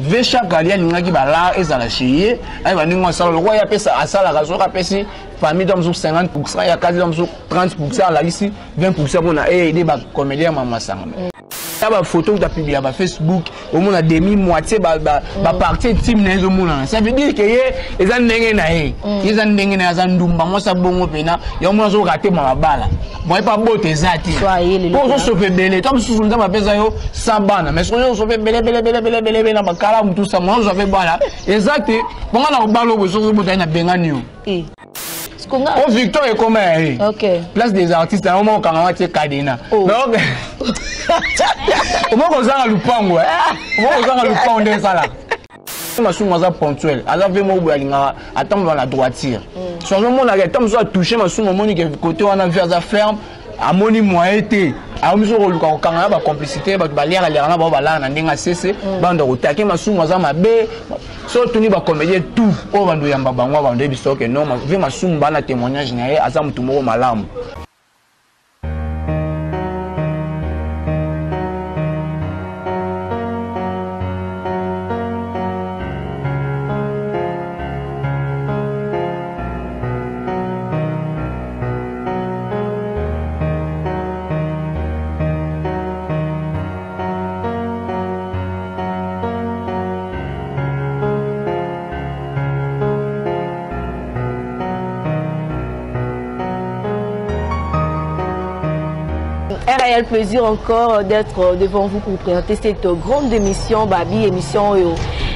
Ve Chakali alingaki ba lar ezala chez ye, ayeba ndenge asala lokola ye apesa asalaka soki apesi famille to mosusu 50% ya kati to mosusu 30% alakisi 20% mpona aider ba comédien ya mamasanga. Ta ba photo kuta publia ba Facebook omona demi moitié ba ba, ba partie intime na ezomonana. Ça veut dire que ye eza ndenge na ye. Ye eza ndenge na ye, aza ndumba mwasi abongo pena ya omona azo rater ma mabala. Moye pa bote eza te. Soyez lelo Po ozosopa ebele to mosusu nzambe apesa yo 100 bana mais soki ozosopa ebele ebele ebele ebele ebele ebele na bakala motu sa mwana ozwa mpe bana eza te bonga na kobala oyo soki obotani na bengani yo. O Victor ekoma ya ye. Place des artistes yango moko kanga watie cadena. Donc omoko ozanga lupango, omoko ozanga lupango nde esalaka. Masumu aza ponctuel, aza ve moko boye alingaka atambola na droiture. So azomonaka ata mosusu atouche Masumu amoni ke côté wana ve aza ferme, amoni moyen te. Akomi soki koluka kokanga na bacomplicité bato baliaka liaka na bango balala na ndenge asese, bando kotake Masumu aza mabe. So otuni bacomédien tout oyo bando yamba bango bando yebisa ke non, ve Masumu bana témoignage na ye aza motu moko malamu. Un réel plaisir encore d'être devant vous pour vous présenter cette grande émission, Babi, émission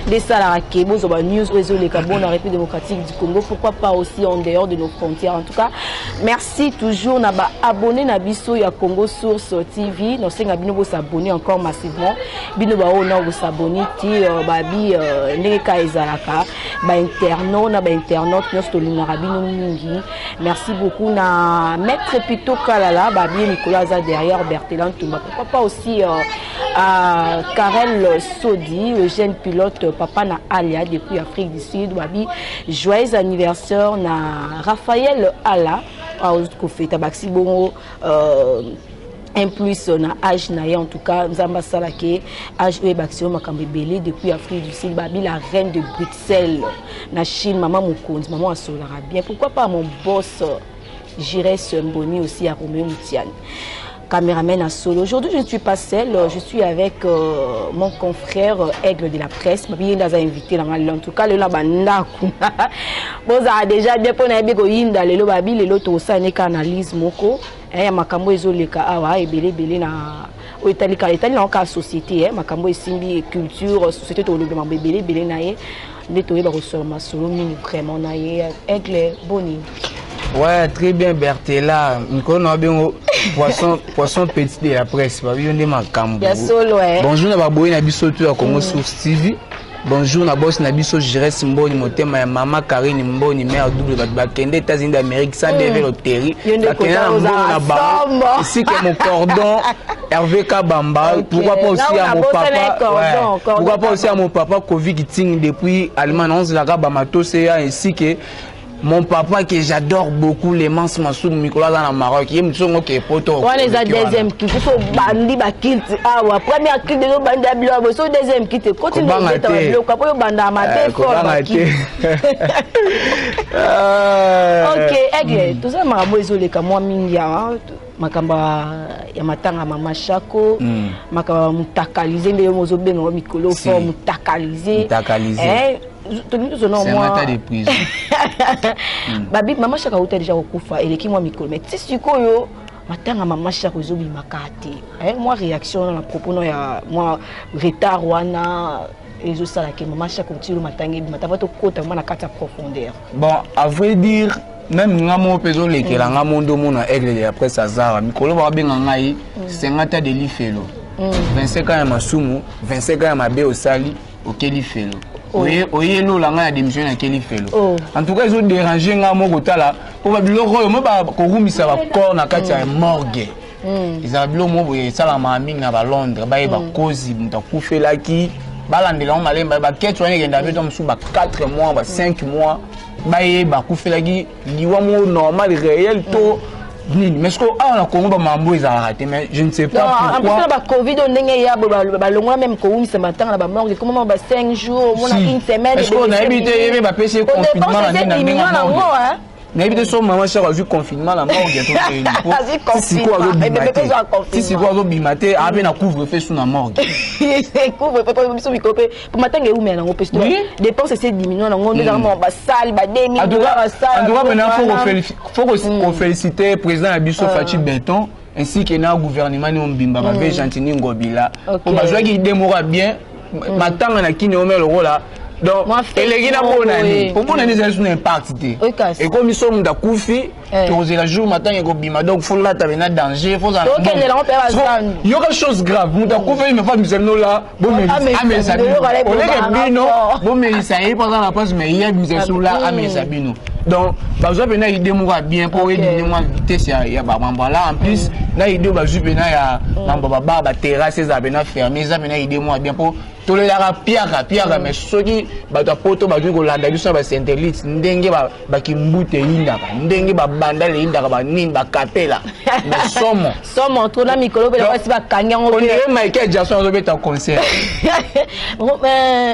des salariés, Bozoba News, Réseau Les Gabon, la République démocratique du Congo, pourquoi pas aussi en dehors de nos frontières. En tout cas, merci toujours na ba abonné na biso ya Congo Source TV, nous senga bino bo s'abonner encore massivement. Bino ba ona bo s'abonner ti Babi ndenge ka ezalaka ba internaute na ba internaute nyonso tolingaka bino mingi. Merci beaucoup na Maître Pito Kalala, Babi Nicolas aza derrière Bertelan Tumba. Pourquoi pas aussi à Karel Sodi, le jeune pilote papa na Alia depuis Afrique du Sud. Babi, joyeux anniversaire na Raphaël Ala. Kofeta baxi bongo un plus na âge na ye. En tout cas nzamba salake âge oyo baxi makambo ebele depuis Afrique du Sud. Babi la reine de Bruxelles na Chine, maman mokonzi, maman asolaka bien. Pourquoi pas mon boss Jires Mboni aussi à Roméo Moutiane, caméraman à solo. Aujourd'hui, je ne suis pas seule, je suis avec mon confrère Aigle de la presse. Babi yenda za invité dans en tout cas le là bandaku. Bon ça déjà bien pour na biko yinda lelo babi lelo to ça ne analyse moko. Eh ya makambo ezoleka awa ebele ebele na oyo etali ka etali na ka société, eh makambo esimbi culture société to lobela mambo ebele ebele na ye nde toyeba kosolola masolo mingi vraiment na ye. Aigle, boni? Ouais, très bien Bertela. Mikolo na bengo poisson, poisson petit de la presse. Babi yo nde makambo. Ya solo, eh. Bonjour na baboyi na biso tu ya Congo Source TV. Bonjour na boss na biso Jires Mboni motema ya mama Karine Mboni mère double bato bakende États-Unis d'Amérique sans deve loterie. Yo nde Bakende na kota mbongo na oza bango. sombo. Ici que mon cordon Hervé Kabamba, pourquoi pas aussi Là, on à a mon bossé papa, les cordons, ouais. cordon Pourquoi pas aussi à Kabamba. mon papa Kovi Kiting depuis Allemagne, 11 la Bamato CA ainsi que mon papa que j'adore beaucoup, les Mans Massoum Nicolas dans le Maroc, il me dit que poto. Wana eza deuxième kit, so bandi ba kit awa, première kit de bandi ya biloko, so deuxième kit continue Kobanga kobeta te. ba biloko, po yo banda mabe fort Kobanga ba te. kit. Ok, Aigle, toza makambo ezoleka mwa mingi awa, makambo ya matanga mama Shako, makambo ya mutakalize nde yo mozobenga ngo mikolo Si. fort mutakalize. Mutakalize. Eh, tolingi tozona C'est un mwa matin de prison. Babi mama Shako auta déjà kokufa eleki mwa mikolo, mais ti sikoyo matanga mama Shako ezobimaka te. Eh, mwa réaction na propos no ya mwa retard wana ezosalaka mama Shako tilo matanga ebima ta tokota mwa na kati ya profondeur. Bon, à vrai dire, même nga moko mpe ezolekela nga mo nde omona Aigle de la presse azara mikolo babenga ngai 50 ans de lifelo, 25 ans ya masumu, 25 ans ya mabe osali okeli felo. Oye lola ngai na démission nakeli felo. En tout cas ezodérange nga moko kotala mpo babiloko oyo mo bakorumisa bacorps na kati ya morgue. Ezala biloko moko boye esalamaka mingi na balondres, bayeba kozi moto akufelaki, balandela yango malemba. Bakete wana ekenda mpe to mosusu ba 4 mois, ba 5 mois, bayeba akufelaki liwa moko normal réel to Nini? Mais sikoyo awa na Congo, bamambo ezalaka te, mais je ne sais pas pourquoi. Na bacovid oyo, ndenge ya balongola même kowumisa matanga na bamorgue, ekoma ba 5 jours, omona une semaine. Est-ce nayebi te, yebi bapesi ye confinement na nini na ndenge morgue. Nayebi te so mama Chako azwi confinement na morgue. Sikoyo azobima te, ti sikoyo azobima te, abe na couvre feu su na morgue. Couvre feu biso mikolo mpe po matanga ewumela nango mpe dépense ese diminue nango nde ezalaka basali ba 2000. En tout cas maintenant, faut koféliciter président na biso Fatshi Béton ainsi que na gouvernement ni mobimba, babe Gentini Ngobila, po bazwaki idée moko ya bien. Matanga na kini ome lokola, donc eleki na bonani, po bonani ezali suna impact te. Ekomi so moto akufi, tokozela jour matanga ekobima, donc faut lata bena danger, yoka chose grave. Moto akufi, mais fa bisa bino la bomelisa bino, oleke bino bomelisa ye mpo aza na place, mais ye bisa so la amelisa bino. Donc bazwa mpena idée moko ya bien mpo oyedine mwa vitesse ya bamambo ala. En plus na idée oyo bazwi mpena ya mambo babar, baterrasse ezala mpena fermé, eza mpena idée moko ya bien, mpo tolelaka piaka piaka. Mais soki bato ya poto bazwi kolanda biso na basatellite, ndenge bakimbute eyindaka, ndenge babandala eyindaka, banini bakapela, mais somo. Somo to na mikolo mpe basi bakangi yango. On dirait Michael Jackson azobeta concert.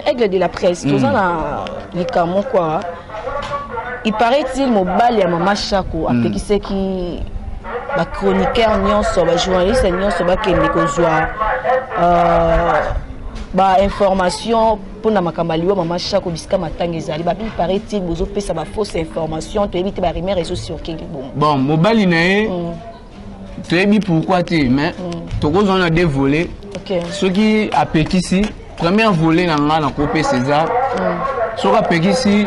Aigle de la presse, toza na likambo kwa il paraît-il mobali ya mama Chako apekisaki bachroniqueur nyonso, bajournaliste nyonso bakende kozwa bainformation mpona makambo ya liwa mama Chako bisika matanga ezali. Babi paraît-il bozopesa bafausse information, toyebi te, barumeur ezocirculer bongo. Bon, mobali na ye, toyebi pourquoi te, mais tokozwa na deux volets. Soki apekisi, première volet na nga nakopesa eza soki apekisi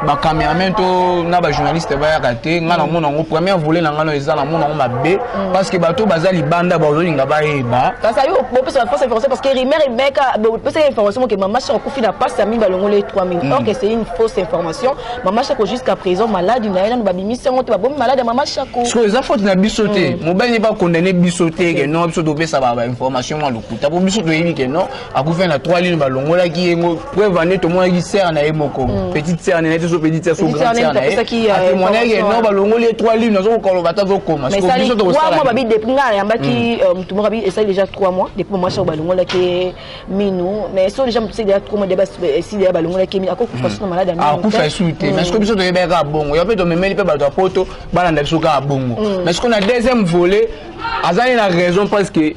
bacameraman to na bajournaliste bayaka te, nga namona yango, première volet na nga no eza namona yango mabe, parce que bato baza libanda bazolinga bayeba. Kasi ayo bopesa bafausse information, parce que rumeur ebeka bopesa information moke mama Chako akufi na pasi ya mingi, balongoli 3000, or que c'est une fausse information. Mama Chako jusqu'à présent maladi na ye nanu babimisi yango te, babomi maladi ya mama Chako. Parce que eza faute na biso te, mobali bakondamner biso te ke non, biso topesa bainformation mwa lokuta, po biso toyebi ke non, akufi na 3 lignes, balongolaki ye ngo. Preuve ane, tomonaki sœur na ye moko, petite sœur na ye te, so petite sœur, so grande sœur na ye, atémoignaki ke non, balongoli ye 3 lignes, azokokoloba ata azokoma. Biso 3 mois babi depuis nga nayambaki motu moko abi esali déjà 3 mois depuis mama Chako balongolaki minu. Mais so déjà motu déjà 3 mois esi déjà balongolaki minu, akokufa so na malade ya minu? Akufa esu te, mais sikoyo biso toyebaki kaka bongo, yo mpe tomemeli mpe bato ya poto balanda biso kaka bongo. Mais sikoyo na deuxième volet, azali na raison, parce que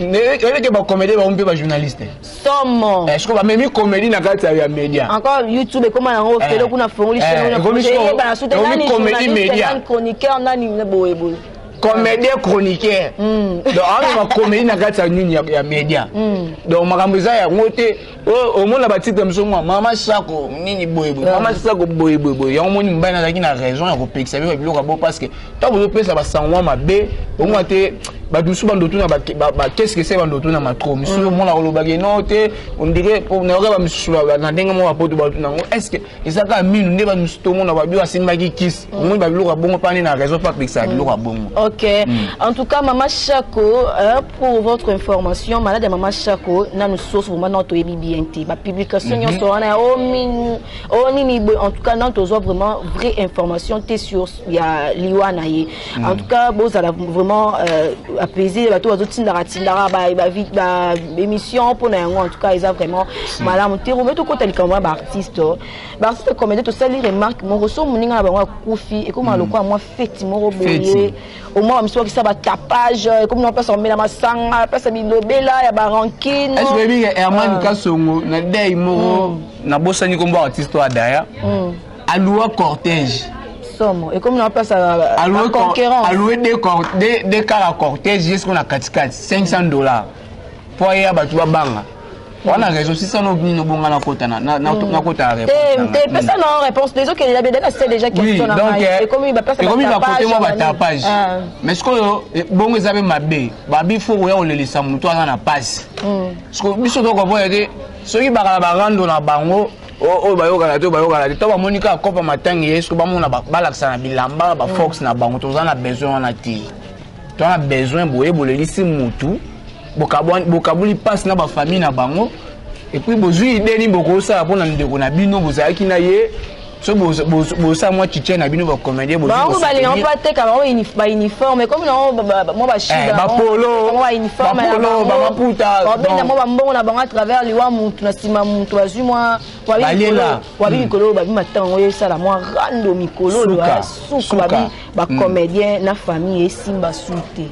oyebike bacomédien bango mpe bajournaliste. Somo. Sikoyo bamemi comédie na kati ya média. Encore YouTube ekoma yango felo kuna, fongoli chaîne su te, nani comédie média, nani chroniqueur, nani boye boye. Comédien, chroniqueur, donc amema comédie na kati ya nini, ya média. Donc makambo eza yango te, omona batitre mosusu mwa mama Sako nini boye boye, mama Sako boye boye boye. Yango moni mobali nazalaki na raison ya kopekisa bino biloko ya bo, parce que ntango bozopesa basango mabe omona te, bato mosusu bandotuna qu'est-ce que c'est, bandotuna matro misusu omona kolobaki no te, on dirait nayoka bamisusu na ndenge moko bapoto batuna yango, est ce que eza kaka minu nde bato mosusu tomona babi asimbaki kisi, omoni babiloko ya bongo mpani na raison mpo apekisaka biloko ya bongo. Ok, en tout cas mama Chako, pour votre information, malade ya mama Chako nanu source vraiment nano toyebi bien te. Bapublication nyonso wana ya o minu o nini boye, en tout cas nano tozwa vraiment vraie information te sur ya liwa na ye. En tout cas bozala vraiment apaisé, bato bazotindaka tindaka baémission mpona yango, en tout cas eza vraiment malamu te. Rome tokota likambo ya baartiste comédien, tosali remarque moko: so moninga na bango akufi, ekóma lokola mwa feti moko boye, omoi bamisu bakisa batapage, ekomi na place komela masanga, place ya bilobela ya barancune. Est ce oyebi ke Herman Kasongo na dei moko, nabosani kombo artiste oyo adaya, alouer cortège? Somo, ekomi na place ya concurrence. Alouer deux cars ya cortège jusqu'o na katikati, 500 $, po aya bato babanga wana raison sisano nini obonga nakota nakota. Réponse pesa na réponse ezokende na c'est déjà question. Na ekomi ekomi bakote mwa batapage, mais sikoyo bongo eza mpe mabe. Babi fo koya kolelisa motu aza na pasi. Biso tokoboya te, soki bakala barando na bango oyo bayokana te, oyo bayokana te, to bamoni kaka kopa matangi ye, soki bamona balakisa na bilamba bafox na bango, toza na besoin wana te. Toza na besoin boye bolelisi motu, bokaboli mpasi na bafamille na bango, et puis bozwi idée nini bokosala mpona ndeko na bino bozalaki na ye. So bosala mwa chiche na bino bacomédien. Bango balinga mpo bateka bango bauniforme comme nango mwa bashida. Bapolo, bapolo, bamaputa. Babenda mwa bambongo na bango à travers liwa mutu na nsima mutu bazwi mwa Balela. Wabi mikolo babi matango oyo esala mwa rando mikolo oyo Suka. suka babi bacomédien na famille esimba su te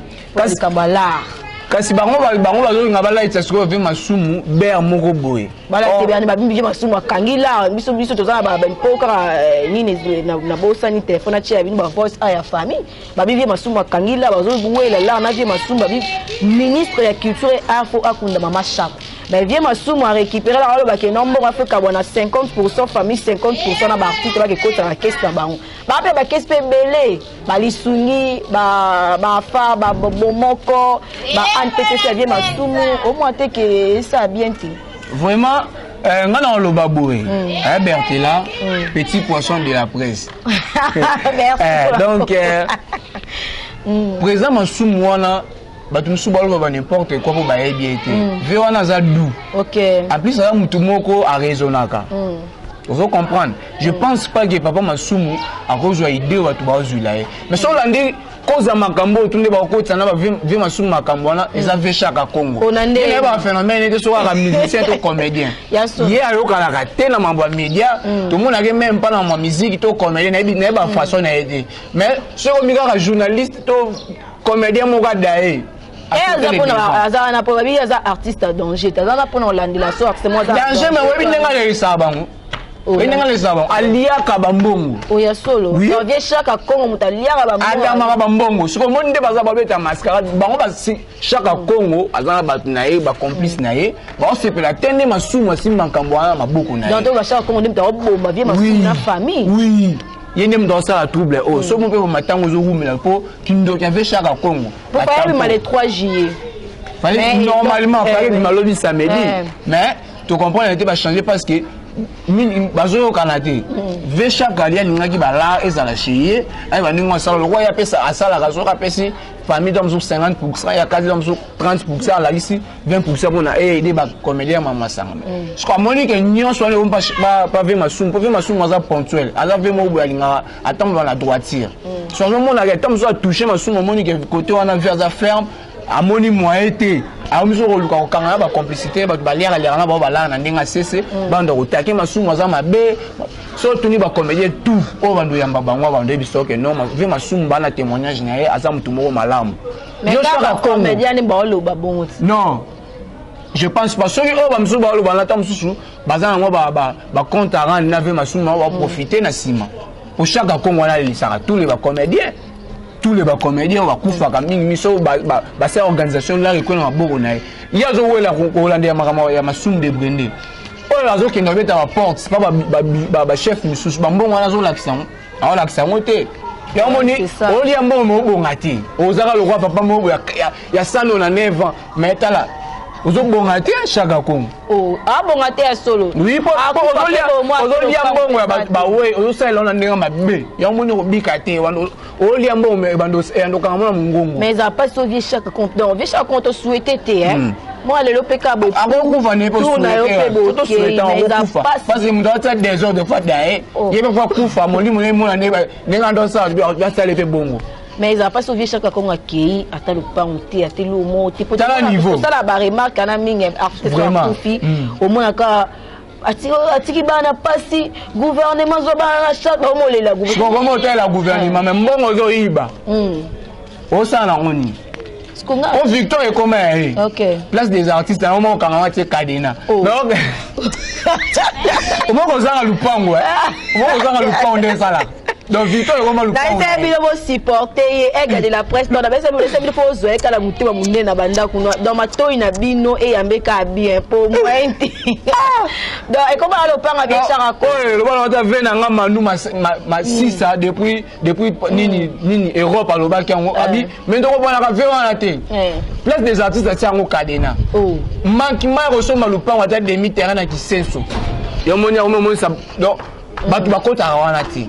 likambo ya l'art. Kasi bango bazolinga balaitisa sikoyo ve Masumu bere moko boye. Balate bani babimbi je Masumu akangi la biso toza na mpo kaka nini nabosani telefone atia bino bavoice a ya famille. Babi vie Masumu akangi la, bazowela la na vie Masumu. Babi ministre ya culture et art fo akunda mama Chako, mais vie Masumu arécupéré la. Balobake no mbongo afrika bwana 50 famille, 50 na baartiste bakekota na kese na bango. Bape bakese mpe ebele, balisungi, bafa bomoko ba anpcc ya vie Masumu omwa te ke esala bien te. Vraiment, nga na oloba boye, Bertela, petit poisson de la presse. Merci. Donc président Masumu wana, bato mosusu baloba ba n'importe quoi mpo bayebi ye te. Ve wana aza doux. En plus aza motu moko araisonnaka, ozo comprendre. Je pense pas que papa Masumu akozwa idée oyo bato bazwila ye, mais so olandi koza makambo oyo tunde bakokotisa na bavie Masumu, makambo wana eza ve Chaka Congo. Ona nde- Ye nayeba phénomène te soki kaka musicien to comédien. Ya solo. Ye ayokanaka te na mambo ya média, tomonaki même mpa na mambo ya musique to comédien, nayebi nayeba façon na ye te. Mais soki omi kaka journaliste to comédien moko ada ye. E aza mpona aza wana mpo babi aza artiste ya danger te, aza wana mpona kolandela so artiste mo aza. Danger, mais oyebi ndenge alelisaka bango? Oyebi ndenge alelisaka bango? Aliaka bambongo. Oya solo. Oui. Donc vie Chaka Congo moto aliaka bambongo. Adamaka bambongo. Soki omoni nde baza babeta mascarade bango, basi Chaka Congo aza na bato na ye, bacomplice na ye, baosepela te nde Masumu asimbi makambo wana na maboko na ye. Donc to bashaka Congo nde moto akobomba vie Masumu na famille. Oui, ye nde moto asala trouble oyo. Soki mpe matango ezowumela mpo kindoki ave Chaka Congo. Pourquoi yabima le 3 juillet? Fallait normalement fallait bima lobi samedi, mais to comprendre te, bachanger parce que bazoyokana te. Ve Chaka ali alingaki bala ezala chez ye, ayeba ndenge asala lokwa ye apesa asalaka. Soki apesi famille to mosusu 50 ya kati, to mosusu 30, alakisi 20 mpona aider bacomédien ya mamasanga. Soki amoni ke nyonso wana ekomi pa ve Masumu, mpo ve Masumu aza ponctuel, aza ve moko boye alingaka atambola na droiture. So azomonaka ata mosusu atouche Masumu, amoni ke côté wana ve aza ferme, amoni moyen te, akomi soki koluka kokanga na bacomplicité, bato baliaka liaka na bao balala na ndenge asese, banda kotake Masumu aza mabe. So otuni bacomédien tout oyo bando oyamba bango, bando yebi soki non, ve Masumu bana témoignage na ye, aza motu moko malamu. Mais Yo kaka Chaka Congo. Comédien nde baoloba bongo ti. Non, je pense pas. Soki oyo bamosusu baloba na ta mosusu baza nango bacompte à rendre na ve Masumu, bango baprofite na nsima po Chaka Congo wana alelisaka tous les bacomédiens, tous les bacomédiens bakufaka mingi miso basala organisation lar ekwe na maboko na ye. Ye azowela kolandela makambo ya Masumu de Brende oyo azokende kobeta baporte pa bachef misusu. Bambongo wana azolakisa yango, aolakisa yango te. Yango moni. C'est ça. Olia mbongo me obonga te, ozaka lokwa papa moko ya sano na 9 ans, mais tala, ozobonga te, Chaka Congo. Oh, abonga te ya solo. Oui, po Akufa mpe bomo. Ozolia akoloka mbongo ya te. bawe, ozosalela wana ndenge mabe. Yango moni kobika te wana olia mbongo me ebandokanga mona mongongo. Mais eza mpasi o vie Chaka Congo. Donc vie Chaka Congo tosouhaite te, hein. Mwa lelo mpe ka boye. Akokufa ne Tour na yo mpe bokei, mais eza akokufa pasi. parce que moto atia désordre fa daye. Oh. Ye mpe fa kufa molimo ne mona ndenge ando asala basala mpe bongo. Mais eza mpasi o vie Chaka Congo akei ata lopango te, ata elomo te. Po Tala niveau. tosala baremarque ana mingi, artiste Vraiment. akufi, omonaka atiki bana pasi, gouvernement zwa bana na chaque baomolela. Koma otalela gouvernement, mais mbongo ozoyiba, osala nango nini? O Victor ekoma ya ye. Place des artistes yango moko okangama tie cadena. Oh. Donc omoko ozanga lupango, omoko ozanga lupango nde esalaka. Donc Victor ekoma lupango. Nayebisa bino bosupporte ye, aigle de la presse. Donc nabesa bino mpo ozwa ye kala motema monene na bandako. Donc matoi na bino eyambe kaka bien mpo moyen te. Donc ekoma na lopanga bien Chaka. Oyo loba na wata ve na nga Mandu Masisa depuis nini nini Europe alobaki yango abi, mais tokoponaka ve wana te. Place des artistes atia yango cadena. Oh. Manquement ya kosomba lupango ata demi terrain na Kisenso, yo moni yango omonisa. Donc bato bakotaka wana te.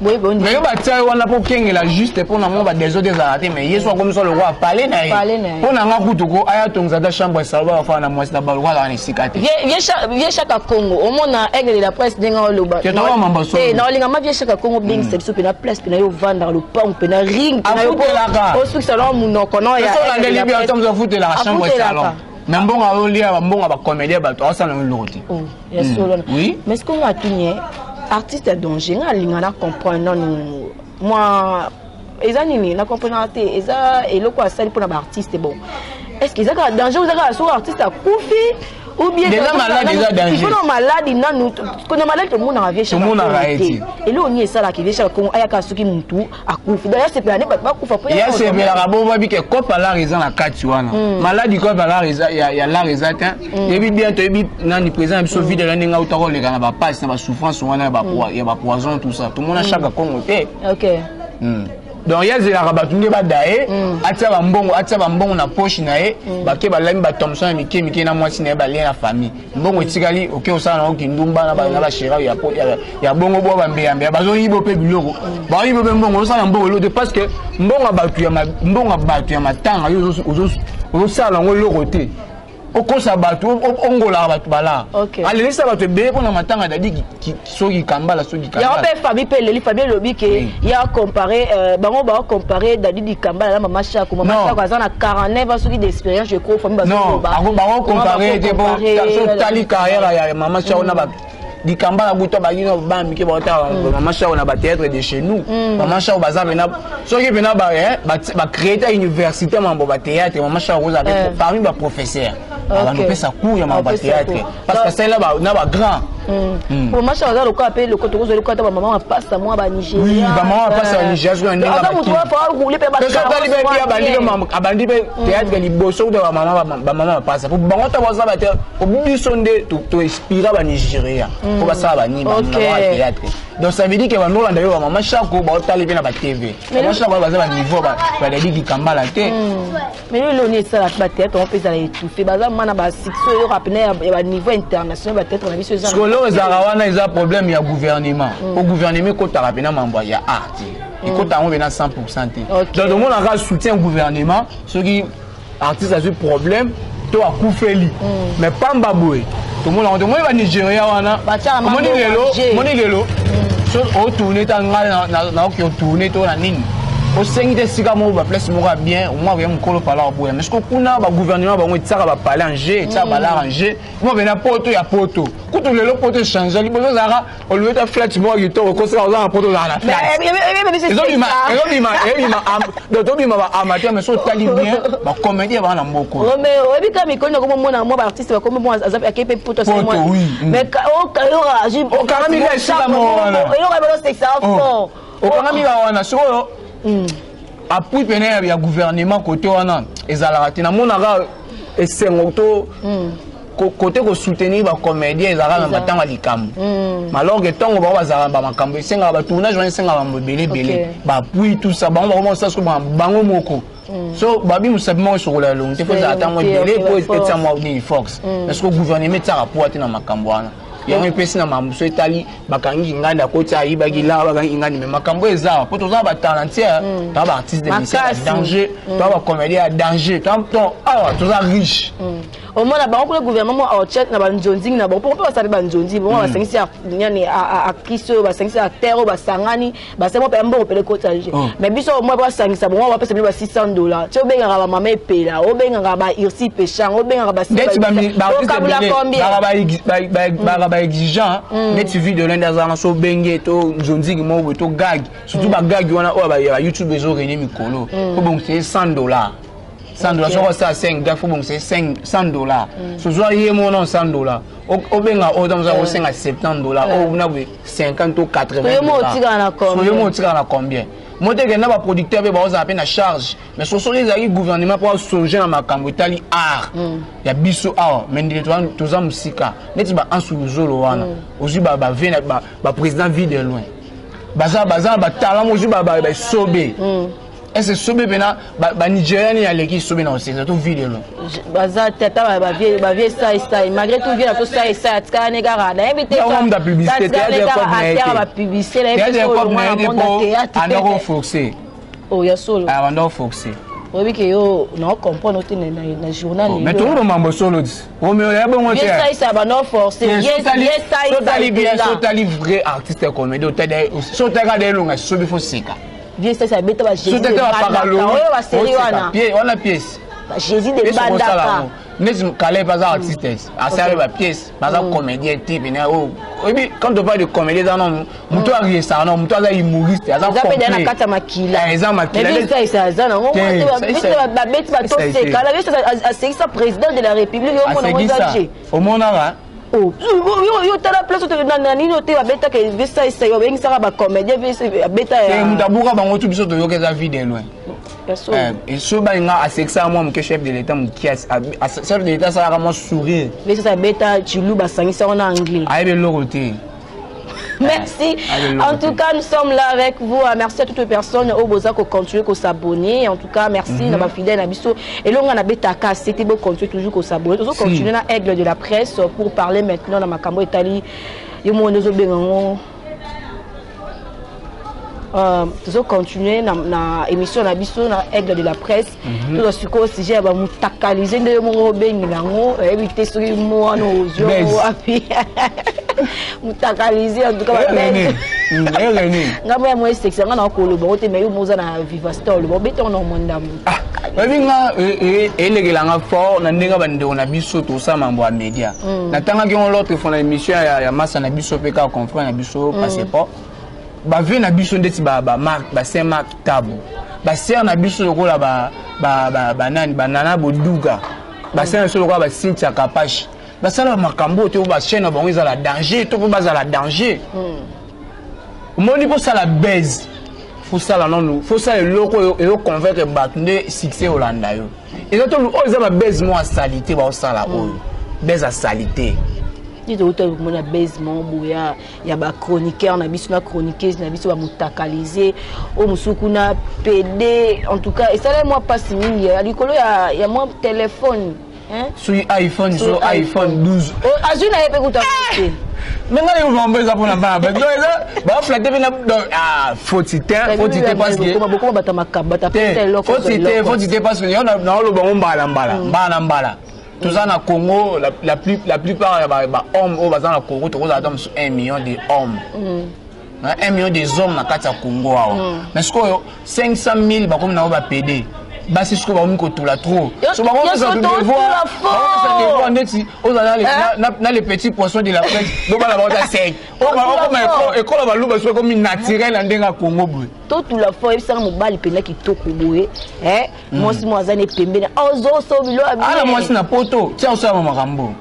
Mais yo batia yo wana mpo okengela juste mpo na mwa badesordre ezalaka te, mais ye so akomisa lokwa pale na ye. Mpo na nga kutu ko aya tongisa ata chambre ya salon, bafana na mwasi na balokwa azalaka na esika te. Vieux Chaka Congo, omona Aigle de la Presse ndenge oloba naolinga ma vieux Chaka Congo obengisa biso mpena place mpena yo ovandaka lopango mpena ring osukisa na monoko. Afutelaka chambre ya salon, mais mbongo aolia, bambongo ya bacomédien, bato aosala yango eloko te. Ya solo. Mais ce que nga atuni, artiste ya danger, nga alinga na comprendre nanu mwa eza nini, na comprendre te. Eza eloko asali mpona baartiste. Bon, est ce que eza kaka danger, eza kaka soki artiste akufi ou bien Déjà malade eza danger? Il faut na maladi nanu, kona maladi tomonaka vieux. Tomonaka ye te. Eloko nini esalaka vieux Chaka Kongo ayaka soki mutu akufi? D'ailleurs sepela nde bato bakufa po Ya sepelaka bo babike kope alar eza na kati wana, maladi kope alar eza ya lar eza te. Toyebi bien, toyebi nani président na biso vide ndenge auta koleka na bapasi na basouffrance wana ya bapoison, tout ça. Tomona Chaka Kongo te. Donc ye azelaka bato nde bada ye, atia bambongo na poche na ye, bake balami bathomson ya mike mike na mwasi na ye, balie na famille, mbongo etikali, oke osala nango kindumba na bashera ya bongo bwa bambeyambeya, bazoyiba mpe biloko, baoyiba mpe mbongo, ozosala mbongo eloko te, parce que mbongo ya bato ya matanga, yo ozosala yango eloko te, okosa bato, ongolaka bato balaa, alelisa bato ebele mpona matanga dadi soki kambala soki. Yango mpe Fabi mpe eleli. Fabi elobi ke ya compare bango, bacompare Dadi Dikambala na Mama Shako. Mama Shako aza na 49 ans soki d'expérience, je crois. Fabi. Bango compare te, po so tali carrière ya Mama Shako na Dikambala, kuta bakino bana mike baotala Mama Shako na bathéâtre de chez nous. Mama Shako baza pena, soki pena bacréer ta université mambo bathéâtre, Mama Shako kozala parmi baprofesseur, abanopesa cours ya mambo ya théâtre, parce que asali na bagrand. Mama Shako aza lokola mpe loko tokozwa lokola ta bamama mapasa mwa Banigéria. Bamama mapasa ya Nigeria, soki na ndenge roule mpe. Otali mpe abandi mpe théâtre liboso kuta bamama mapasa, po bango ta baza bate, po biso nde toinspira Banigéria po basala banini théâtre. Donc ça veut dire que bandolanda yo bamama Shako, baotali mpe na batv, Mama Shako baza baniveau badadi Dikambala te. Mais lelo nini esalaka bathéâtre yango mpe ezala étouffé? Baza mana basuccès oyo pene ya baniveau international, bathéâtre na biso eza. Sikoyo ezalaka wana, eza problème ya gouvernement, po gouvernement ekotaka mpena mambo ya art, ekota yango mpena 100 te. Donc tomonaka soutien gouvernement soki artiste azwi problème to akufeli, mais pamba boye tomonaka, tomoni Banigéria wana, omoni lelo, omoni lelo so otourne ta ngai naoki otourne to na nini, osengi te esika moko, baplace moko ya bien, omwa koya mokolo pala oboya. Mais soki kuna bagouvernement bango etiaka bapale en jeu, etiaka balare en jeu mo pena poto ya poto. Kutu lelo poto echange, liboso ozalaka oluwe ta flat moko ya kitoko, okosaka oza na poto, ozalaka na flat, ezobima ezobima, donc tobima baamateur. Mais so otali bien, bacomédien baa na mboka. Oyebi kaka mikolo nakomomona mwa baartiste bakomi akei mpe poto. Poto, oui. Mais okangami ka esika moko wana. Eloko bazosekisa fort. Okangami ka wana. Sikoyo appui pene ya gouvernement kote wana ezalaka te. Namonaka esengo to kote kosoutenir bacomédien ezalaka na batango ya likambo, alors que ntango bango bazalaka bamakambo esengaka batournage wana, esengaka bambo ebele ebele, baappui, tout ça, bango bakoma siko bango moko. So babi mosapi moko esokola elongi te, fo ezala ntango ebele po etia mwa nini force. Parce que gouvernement etiaka poa te na makambo wana. Yango epesi na makambo so etali bakangi ngandi, akoti ayibaki la bakangi ngandi. Mais makambo eza po toza batalentiere, toza baartiste de musicien ya danger, toza bacomédien ya danger, awa toza riche. Omona bango kuna, gouvernement mo aotia na banzonzingi na bango mpo basali banzonzi bongo, basangisi nani, actrice oyo, basangisi acteur oyo, basangani, basali mo mpe mbongo pele kota je. Mais biso mwa basangisa bongo, bapesa bino ba 600 $. Ti obengaka bamama epela, obengaka ba Irsi Pechang, obengaka. Neti baka baexigent neti video nde azala na so obenge to nzonzingi moko boye to gag, surtout bagag wana oyo ya YouTube ezorene mikolo, po bongisa ye 100 $, 100 $. Soki osala 5 gag, fo bongisa ye 100 $. Sozwa ye mona 100 $, obenga oyo tamoza kosenga 70 $, oyo na boye 50 to 80. Yo mo otikala na combien? Mo teke na baproducteur mpe baozala mpe na charge. Mais so soki ezalaki gouvernement mpo asonge na makambo etali art ya biso awa, mais ndenge toza mosika, neti baansu luzolo wana, ozwi baprésident Vie de Loin, baza na batalent, ozwi basobe. Est-ce sobe mpena banigérien nini aleki sobe na kosekisa to vide no? Baza te, ata bavie sai sai, malgré tout vie na to sai sai, atikala ne kaka, nayebi te. Mutu publicité, théâtre, bapublicité, nayebi te olongwa théâtre. Andako forcé. Oh, ya solo. Abanda koforce. Oyebi ke yo na comprendre te na journal. Mais toloba mambo solo ti Romeo ya bongo te. Ye sai banda force. Ye sai. Sotali bien, sotali vrai artiste ya comédie, otali sotaka de elonga sobi fo seka. Vie sai abeta ba Jésus de Mbandaka oyo ba série wana. Wana pièce. Ba Jésus de Mbandaka. Neti Caleb aza artiste, asali ba pièce, baza comédien te pene oyo. Oyebi, quand on parle de comédien, eza nanu moto ariesaka, nanu moto aza humoriste, aza eza mpe na kati ya makila. Eza makila. Mais aza nango, babeti batoseka, asekisa président de la République, yo mona ngo eza je. Omonaka. Yo tala place na nini te, babetaka esaisa, babengisaka bacomédien, abeta. Moto abuka bango tu, biso toyoka eza vie de loin. So balinga asekisaka mwa moke chef de l'État, moke chef de l'État asalaka mwa sourire. Besa abeta chilu, basangisaka na anglais. Ayebi eloko te. Merci. En tout cas, nous sommes là avec vous. Merci à toutes les personnes oyo boza ko continuer ko s'abonner. En tout cas, merci na ba fidèle na biso. Et là, on a betaka, c'était beau, continuer toujours ko s'abonner. Toujours continuer na Aigle de la presse pour parler maintenant na makambo etali yo mo ndozo bengango. Tozo continuer na émission na biso na Aigle de la presse. Tozo sikoyo sujet ya bamutakalize nde yo moko obengi nango, oyebi te soki mwana ozwi wapi mutakalize. En tout cas, ngambo ya mo esekisa nga na koloba o te, mais yo moza na vivacité, oloba obeti yango na mwa ndambo. Oyebi nga elekelanga fort na ndenge bandeko na biso tosala mambo ya média. Natangaki yango l'autre fois na émission ya masa na biso mpe kaka confrère na biso passeport, bavie na biso ndeti bamark, basaint Mark Tabo, basere na biso lokola banani, banana boduga, basere na biso lokola basintia Kapashi, basala makambo oyo te, po bachaîne na bango ezala danger to mpo bazala danger. Omoni, mposala base, fosala nanu, fosala eloko oyo ezoconvaincre bato nde succès olanda yo. Eza to oyo eza babase moko asali te, baosala oyo base asali te. Nde touta komona base moko boye ya bachroniqueur na biso na chroniqueuse na biso, bamutakalize oyo mosusu kuna pd. En tout cas, esalai mwa mpasi mingi ya likolo ya mwa telefone. Soki iPhone, so iPhone 12. Azwi na ye mpe kuta te. Me ngai mambo eza mpona bana bato, eza baflate mpe na foti te, foti te, parce que bokoma bato makambo, bato apesa eloko. Foti te, foti te, parce que yo naoloba ngo mbala mbala, mbala na mbala. Toza na Congo, la plupart ya bahomme oyo baza na Congo, tokozala ata mosusu 1 million de hommes, 1 million des hommes na kati ya Congo awa. Mais sikoyo 500 000 bakomi nango bapd basi, sikoyo bakomi kotula trop. So bakomisa devoir ndeti ozala na les petits poissons de la presse, do bana baota sec okoma ekola baluba, soki ekomi naturel na ndenge ya Congo boye. Totula fo, oyebisanga mobali mpenza kitoko boye, mwasi mo aza ne pembeni, ozoso bilo. Ana mwasi na poto tia osala makambo.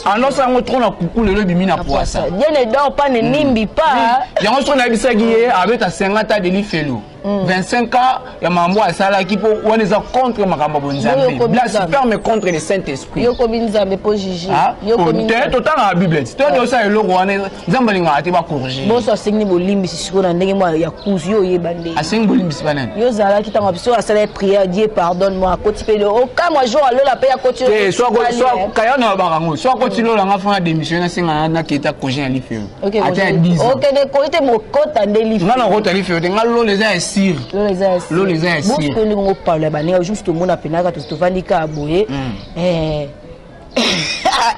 Annonce yango trop na kuku, lelo ebimi na poisa. Dieu ne dort pas, ne nimbi pas. Yango soki nayebisaki ye abeta 50 ans de lifelo, 25 ans ya mambo asalaki, mpo wana eza contre makambo ya bonzambe, blasphème contre le Saint Esprit. Yokomi Nzambe mpo juge? Te, totangaka Bible ti to osala eloko wana, Nzambe alingaka te bacorrige. Boso asengi bolimbisi sikoyo na ndenge mwa ya kuzu, yo oyeba ndenge. Asengi bolimbisi banani? Yo ozalaki ntango biso asala prière, "Dieu pardonne moi", akoti mpe okamwa jour alola mpe akoti. Te, kaya na babaka yango, so akoti lola nga fana démission, nasenga naketa congé na lifelo ata ya 10 ans. Okende koyi te, mokota nde lifelo. Nga nakota lifelo te, nga lola eza ya sire. Lola eza ya Lola eza ya sire. Bosiko ndenge ngopalo ya baninga, juste tomona penaka tovandi kaka boye,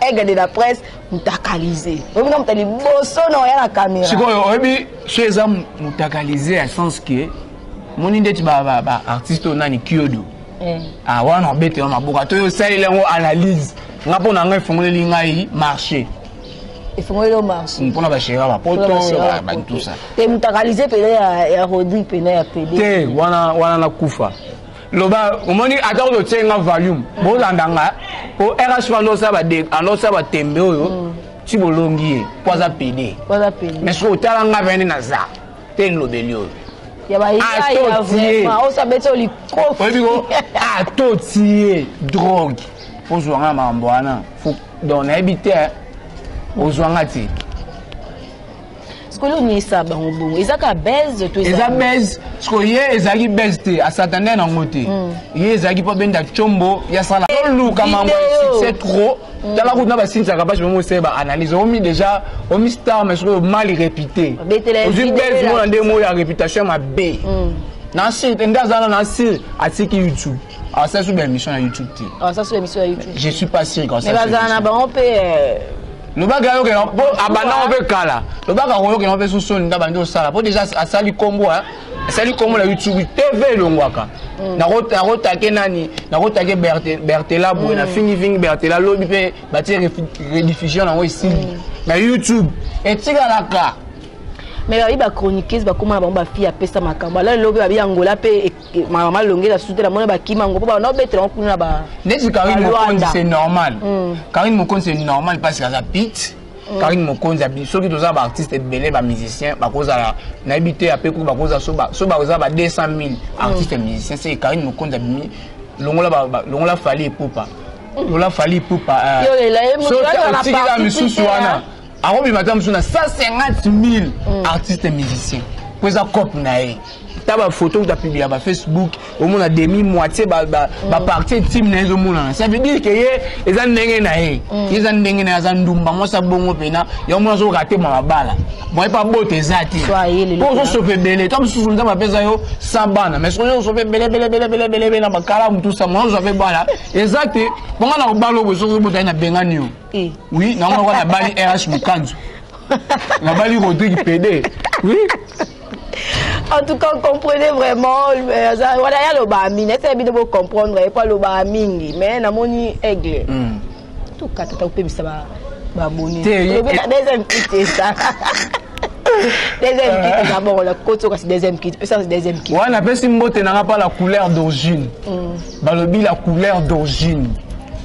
Aigle de la presse mutakalize, oyebi moto liboso na oya na caméra. Sikoyo oyebi so eza mutakalize ya sens ke moni ndeti baartiste oyo nani, Kiodo wana obetela maboko to osaleli yango analyse. Nga mpo na ngai efongoleli ngai marché. Efongoleli yo marché. Mpona bashera bapoto, batusa. Te, mutakalize pene ya Rodrigue, pene ya pede. Te, wana wana nakufa loba. Omoni, ata kozotie nga volume, bolanda nga po rh andosala batembe oyo ti bolongi ye mpo aza pede. Mais soki otala nga pene, naza te nlobeli oyo. Ya bayaya vraiment, osabeti oyo likofi. Oyebi ko atotie drogue, ozwa nga makambo wana, donc nayebi te, ozwa nga te. Sikoyo nini esala bango bongo? Eza kaka buzz to? Eza buzz. Sikoyo ye ezalaki buzz te, asatande nango te. Ye ezalaki mpo abenda tshombo yasala oluka mambo ya succès trop. Tala kutu na basilisaka basi bango osala baanalyse, omi déjà omi star, mais sikoyo mal réputé, ozwi buzz mona nde moyo ya réputation mabe. Na sir nde aza na sir, atiki YouTube, asala so baémission na YouTube te. Asala so émission ya YouTube? Je suis pas sûr. Mais bazala na bango mpe. Lobaka ayokela mpo abandango mpe kala, lobaka koyokela mpe susoni nda bandi osala mpo déjà asali kombo, asali kombo na YouTube TV elongwaka. Nakotake nani? Nakotake Bertela boye, nafingifingi Bertela lobi mpe batie rediffusion nango, esili na YouTube etikalaka. Mais babi bachroniqueuse bakóma na bango, bafille apesa makambo ala lelo mpe babi Angola mpe mama longela susu te, namoni bakima yango mpo bana obetela yango kuna na ba Neti Karine Mokonzi, c'est normal. Karine Mokonzi, c'est normal parce que aza pite. Karine Mokonzi abi soki toza baartiste ebele, bamusicien bakozala, nayebi te, ape kuki bakozala so bakozala ba 200 000 artiste musicien, c'est Karine Mokonzi abimi longola Fally Ipupa, longola Fally Ipupa. Otikila misusu wana, akobima ta mosusu na 150 000 artiste musicien po eza cope na ye. Ta bafoto kuta publia ba Facebook, omona demi moitié bapartie intime na ye ezomonana. Ça veut dire que ye eza ndenge na ye, ye eza ndenge na ye, aza ndumba mwasi abongo mpena ya omona azoka te ma mabala moye mpe abota eza te mpo ozosopa ebele. Ta mosusu Nzambe apesa yo sa bana, mais soki ozosopa ebele ebele ebele ebele ebele ebele na bakala motu sa mona ozwa mpe bana eza te. Bonga na kobala oyo soki obota ye na bengani yo. Oui, nango moko nabali RH Mokanzu, nabali Rodrigue PD, oui. En tout cas, comprenez vraiment, wana ya loba mingi, ese bino bocomprendre ye po alobaka mingi. Mais namoni Aigle tokata ta kopemisa baboni deuxième kit, eza deuxième kit eza bongo la koti kasi deuxième kit pesa deuxième kit. Wana napesi mbote nanga mpa la couleur d'origine. Balobi la couleur d'origine,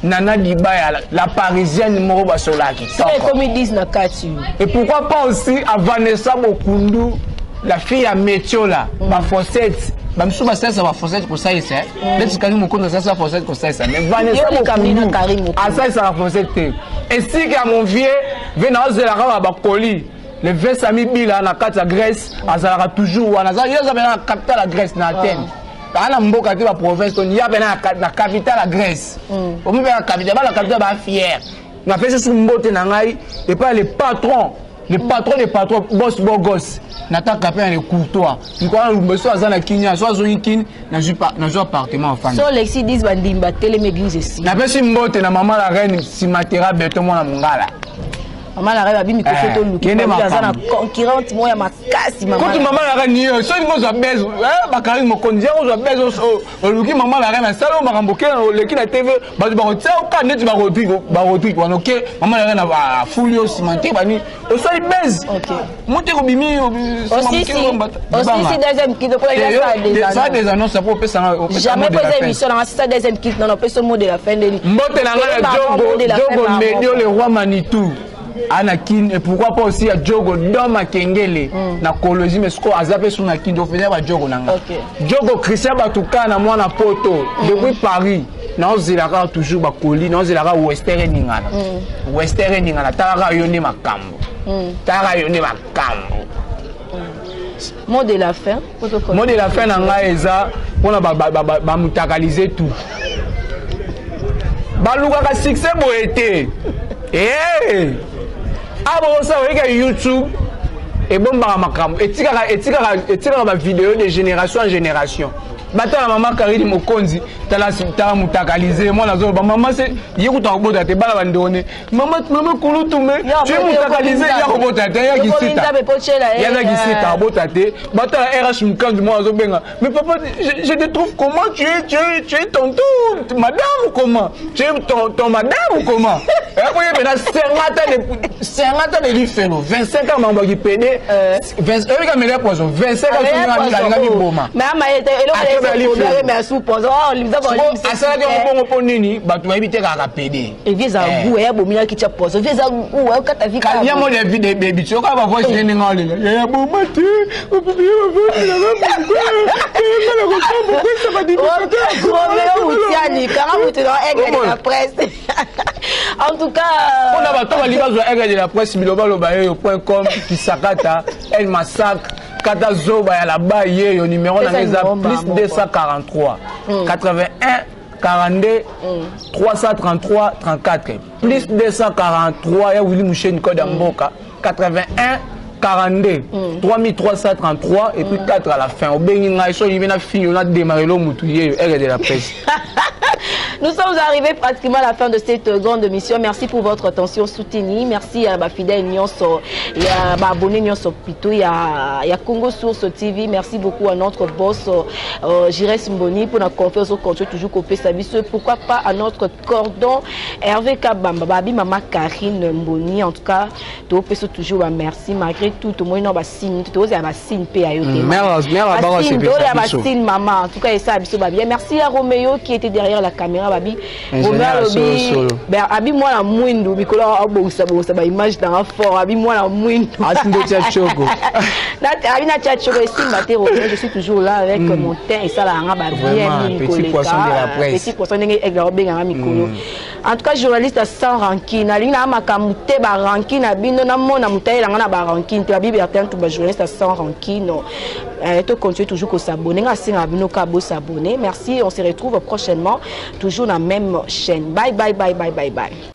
Nana Dibaya, la parisienne moko basolaki. Ekomi 10 na kati. Et pourquoi pas aussi à Vanessa Bokundu, la fille ya Metiola, bafossette bamisusu basalisa bafossette kosalisa neti Karine Mokonzi asalisa fossette kosalisa, mais Vanessa Bokundu asalisaka fossette te. Esika ya mon vieux ve naozelaka bakoli le vieux Sami Bila na kati ya Grèce, azalaka toujours wana. Ye aza pena na capitale ya Grèce, na Athènes. Aa na mboka te, baprovince toni ya pena na capitale ya Grèce. Omi mpe na capitale, bana capitale bafier. Napesi su mbote na ngai epai le patron, le patron des patrons, boss bogos nataka mpe na le courtois mikolo lumbe. So aza na Kinia, so azongi Kini, nazwi appartement afandi. So lexi 10 bandimi batelemi église esi. Napesi mbote na mama la reine Simatera Beto, mwana Mongala. Mama la reine babi mikoso toluki aza na concurrente moko ya makasi. Kutu mama la reine ye soki ngozwa buzz, bakarine Mokonzi yango ozwa buzz, oluki mama la reine asala oyo makambo ke oleki na TV, bato bakotia oka neti barodrigue wana. Oke mama la reine afuli yo nsima te, bani osali buzz mote kobimi. Osisi deuxième kit. Ça des annonces po opesanga. Jamais posa émission nanga sisa deuxième kit non, opesa mot de la fin ndeni. Mbote na ngai na Jogo, Jogo Medio, le roi Manitou ana Kin. Et pourquoi pas aussi ya Jogo Doma Kengele na Kolozi, mais siko aza mpe su na Kin, ofeza ba Jogo na nga Jogo Christian Batuka na mwana Poto depuis Paris. Naozelaka toujours bakoli, naozelaka wester eningana, wester eningana. Talaka yo nde makambo, talaka yo nde makambo. Mot de la fin. Mot de la fin na ngai eza mpona bamutakalize tout balukaka succès boye te. Abokosa oyeka YouTube ebombaka makambo, etikaka bavideo de génération en génération. Batala mama Karine Mokonzi, tala tala mutakalize mwana azoloba mama se ye kuta kobota te, bana bandeko mama mama kulutu me tu es mutakalize ya kobota te, ya kisita ya kisita abota te. Batala RH Mukanzu mwana azobenga: "Mais papa, je te trouve comment? Tu es tonton madame ou comment? Tu es ton madame ou comment?" Ekoyebena 50 ans de lifelo, 25 ans mambo akipede oyebika mele poison, 25 ans alingaki boma. Asalaki yango bongo mpo nini? Bato bayebi te kaka pede. Eza gu eya bominaki tia poison, eza gu okata vi. Ya mo bebi ti okaa bavoice ne ndenge olela yaya boma te. Romeo Mutiani kanga mutu na Aigle de la presse. En tout cas. Mpona bato balingi bazwa Aigle de la Presse, bilobaloba yeyo point com, Kisakata El Massacre, kata zoba ya laba yeyo. Numéro na ngai eza plus 243 81 42 333 34, plus 243 ya Willi Musheni, code ya mboka, 81 42 3333 et puis 4 à la fin. Obengi ngai so olingi na fini na démarrer lo mutu yeyo, Aigle de la Presse. Nous sommes arrivés pratiquement à la fin de cette grande émission. Merci pour votre attention soutenue. Merci à ma fidèle nyonso et à ma abonné nyonso plutôt. Il y a Congo Source TV. Merci beaucoup à notre boss Jires Mboni pour la confiance au contrôle toujours kopesa biso. Pourquoi pas à notre cordon Hervé Kabamba, Babi Mama Karine Mboni. En tout cas, tout toujours bah, merci malgré tout. Tout le monde ba signe, tout le signe pe ayo. Mère. Signe maman. En tout cas, et ça biso ba bien. Merci à Roméo qui était derrière la caméra, babi. Romeo alobi ben abi mwana mwindu, mikolo abongisa bongisa ba image nanga fort, abi mwana mwindu. Atindo tia choko. Abi na tia choko esimba te. Romeo, je suis toujours là avec mon teint, esalaka nga ba bien mingi. Petit poisson de la presse. Petit poisson ndenge Aigle obenganga mikolo. En tout cas, journaliste sans rancune, nalingi na makambo te, barancune na bino namona moto ayelanga na barancune te. Babi Bertin tout, bajournaliste sans rancune, to continuer toujours kos'abonner. Nga asengaka bino ka bos'abonner. Merci, on se retrouve prochainement, toujours na même chaîne. Bye bye bye bye bye bye.